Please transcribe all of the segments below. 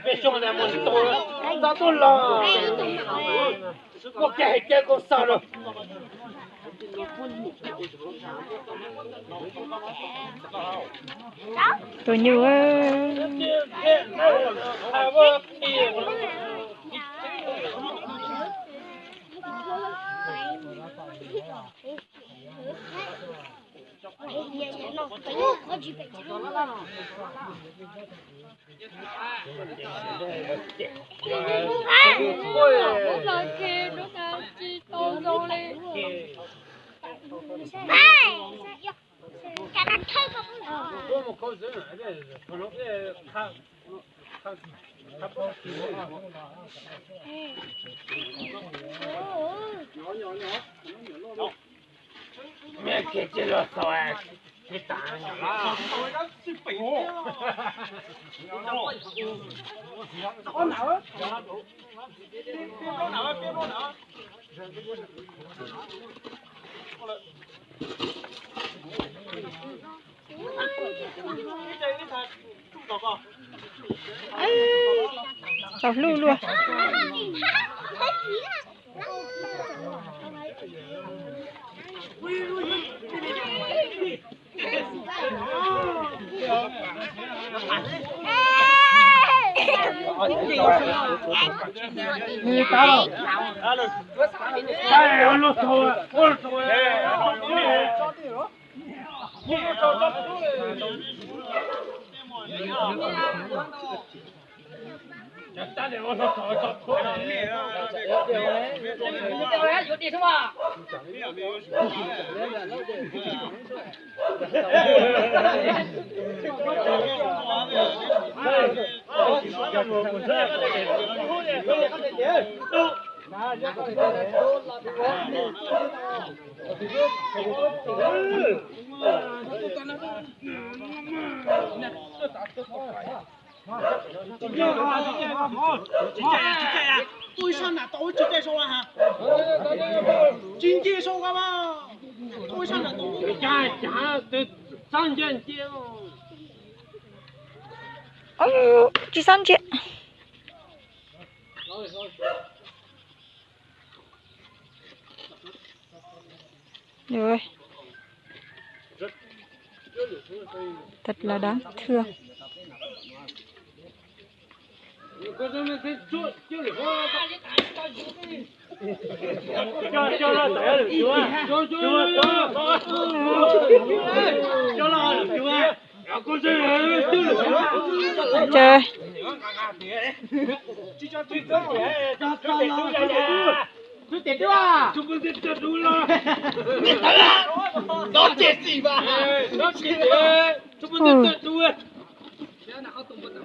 Peb xyoo ntawd mus tsis tau, tau tuaj los, muaj kev hais kev kos xav los. Tus nyuj. Txaus hlub luaj. Tus ib sab nram tau ib tsis caij sau ha. Tsis nce sau ha mas. Tus ib sab nram tau. Tsis xab ntsia. Ui, thật là đáng thương. Trời. Ui.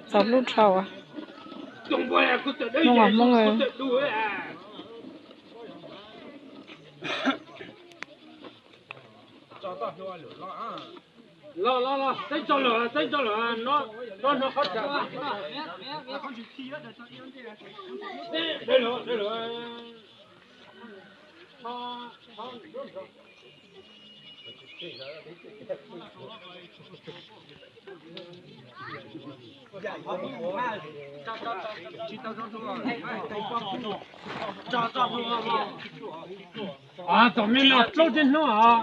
Txaus hlub dhau. Hmoob, Hmoob. Los los los, teeb tso lawm, teeb tso lawm, no no qhov tsam. Txom nyem no plaub tsib hnub os.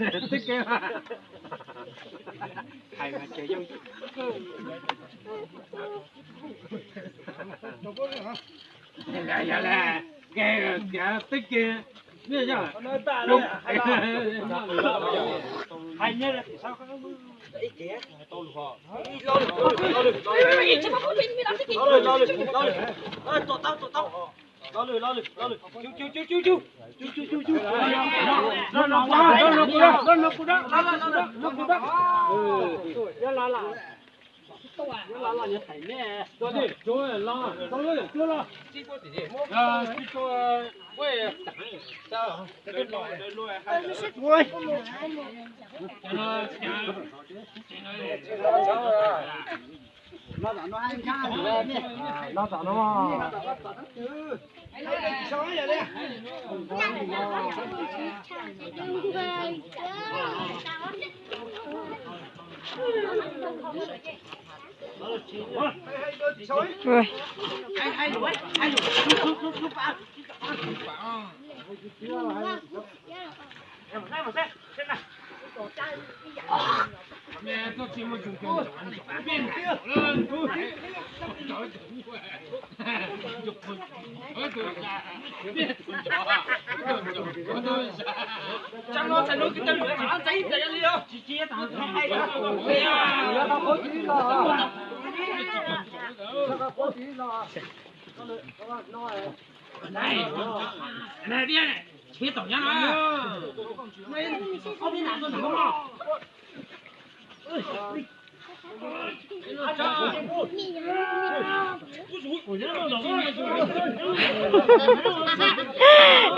Twb kev hais mas ces yeej yog le, yog le, ke tias twb ke, yog hais nyiaj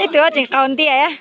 Ib tug tseem qaug ntiag.